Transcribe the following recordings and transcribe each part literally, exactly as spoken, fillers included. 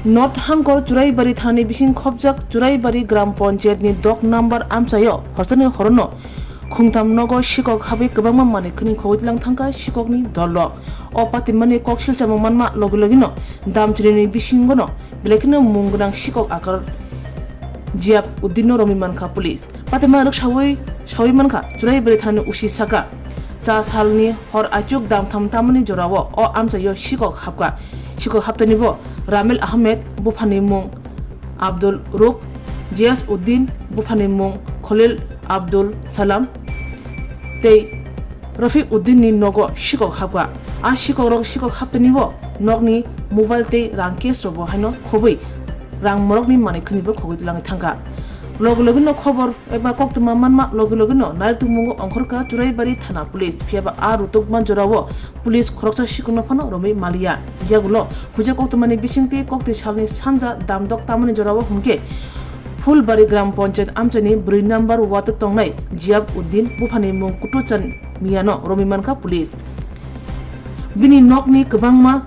North Hangkor Churaibari thanani bising khobjak Churaibari Gram Panchayat ni dok number amchaio horsani horono khungtham nogo sikok habwi kwbangma manwi khwnwi khogwi tlang thangkha sikokni dolrok. O patimani kok silchamo manma logi logino damchwlwini bisingono belai kheno mung gwnang sikok Akar Jiab Uddinno romwi mankha police. Patima rwksaui saui mankha Churaibari thanani usi saka. Cha salni hor achuk damtham tamani jorao o amchaio sikok hapkha. Sikok haptanibo Ramil Ahmed buphani mung Abdul Ruk, Jias Uddin buphani mung Khalil Abdul Salam tei Rafiq Uddinni nogo sikok hapkha. A sikokrok sikok haptanibo nokni mobile tei rang cash rokbo haino khobwi rang morokni manwi khwnwibo khogwi twlangwi thangkha. Logi logino khobor eba koktwma manma logi logino naitukmungo ongkhorkha Churaibari thana police, phiyaba a rutokma jorao police khoroksa sikokno phano romwi maliya. Yagulo huja koktwmani bisingtwi koktwi salni sanja damdok tamani jorao hwnkhe Phulbari Gram Panchayat amchaini brwi number ward o tongnai Jiab Uddin buphani mung Kutuchan Miyano romwi mankha police. Bini nokni kwbangma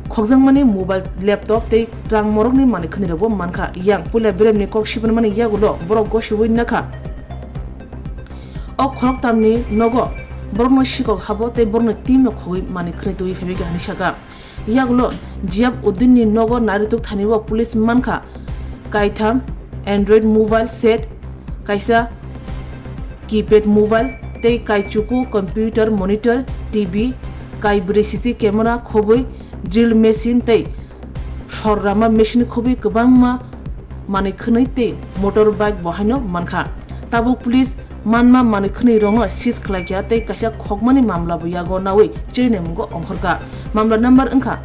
khokjakmani mobile, laptop tei rang morokni manwi khwnwirokbo mankha. Yang puila beremni kok sibinmani yagulo borok gosiui nakha. O khoroktamni nogo borokno sikok habo tei borokni teamno khogwi manwi khwnwi twiwi phaibaikha hwnwi sakha. Yagulo Jiab Uddinni nogo nairutuk thanio police mankha kaitham Android mobile set, kaisa keypad mobile tei kaichuku computer monitor, T V, kaibrwi C C camera khobwi, drill machine tei sor rama machine khobwi kwbangma manwi khwnwi tei motor bike bo haino mankha. Tabuk police manma manwi khwnwi rokno seize khlaikha tei kaisa khokmani mamla bo yago naui chirinemungo ongkhorkha. Mamla number wngkha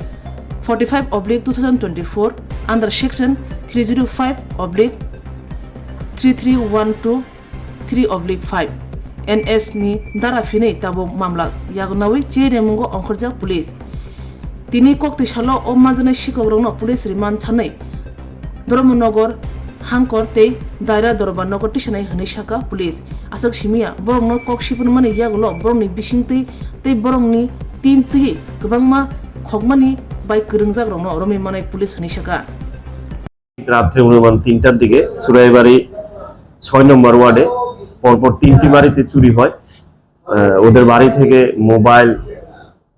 forty five oblique two thousand twenty four under section three zero five oblique three three one two three oblique five N S ni dara phinwi tabuk mamla yagonaui chirinemungo ongkhorjak police. Tini koktwi salo o manjaknai sikokrokno police remand sanwi Dharmanagar, Hangkor tei Daira Dorbar nogo tisanai hwnwi sakha police. Aswk simiya borokno kok sibinmani yagulo borokni bisingtwi tei borokni team twiwi kwbangma khokmani bai kwrwngjakrokno romwi manai police hwnwi sakha. রাত্রে অনুমান তিনটার দিকে চুরাইবাড়ি ছয় নম্বর ওয়ার্ডে পরপর তিনটি বাড়িতে চুরি হয়। আহ, ওদের বাড়ি থেকে মোবাইল,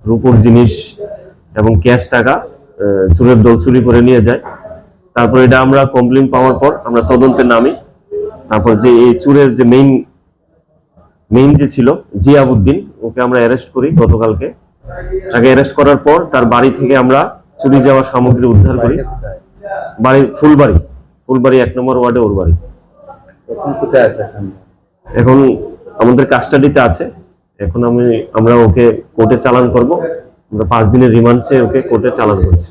রূপোর জিনিস এবং ক্যাশ টাকা, আহ, চোরের দল চুরি করে নিয়ে যায়। তারপর এটা আমরা কমপ্লেন পাওয়ার পর আমরা তদন্তে নামি। তারপর যে এই চুরের যে মেইন মেইন যে ছিল জিয়াবুদ্দিন, ওকে আমরা অ্যারেস্ট করি গতকালকে। তাকে অ্যারেস্ট করার পর তার বাড়ি থেকে আমরা চুরি যাওয়া সামগ্রী উদ্ধার করি। বাড়ি ফুলবাড়ি, ফুলবাড়ি এক নম্বর ওয়ার্ডে ওর বাড়ি। এখন কোথায় আছে এখন? এখন আমাদের কাস্টাডিতে আছে। এখন আমি, আমরা ওকে কোর্টে চালান করব। আমরা পাঁচ দিনের রিমান্ড চেয়ে ওকে কোর্টে চালান করছি।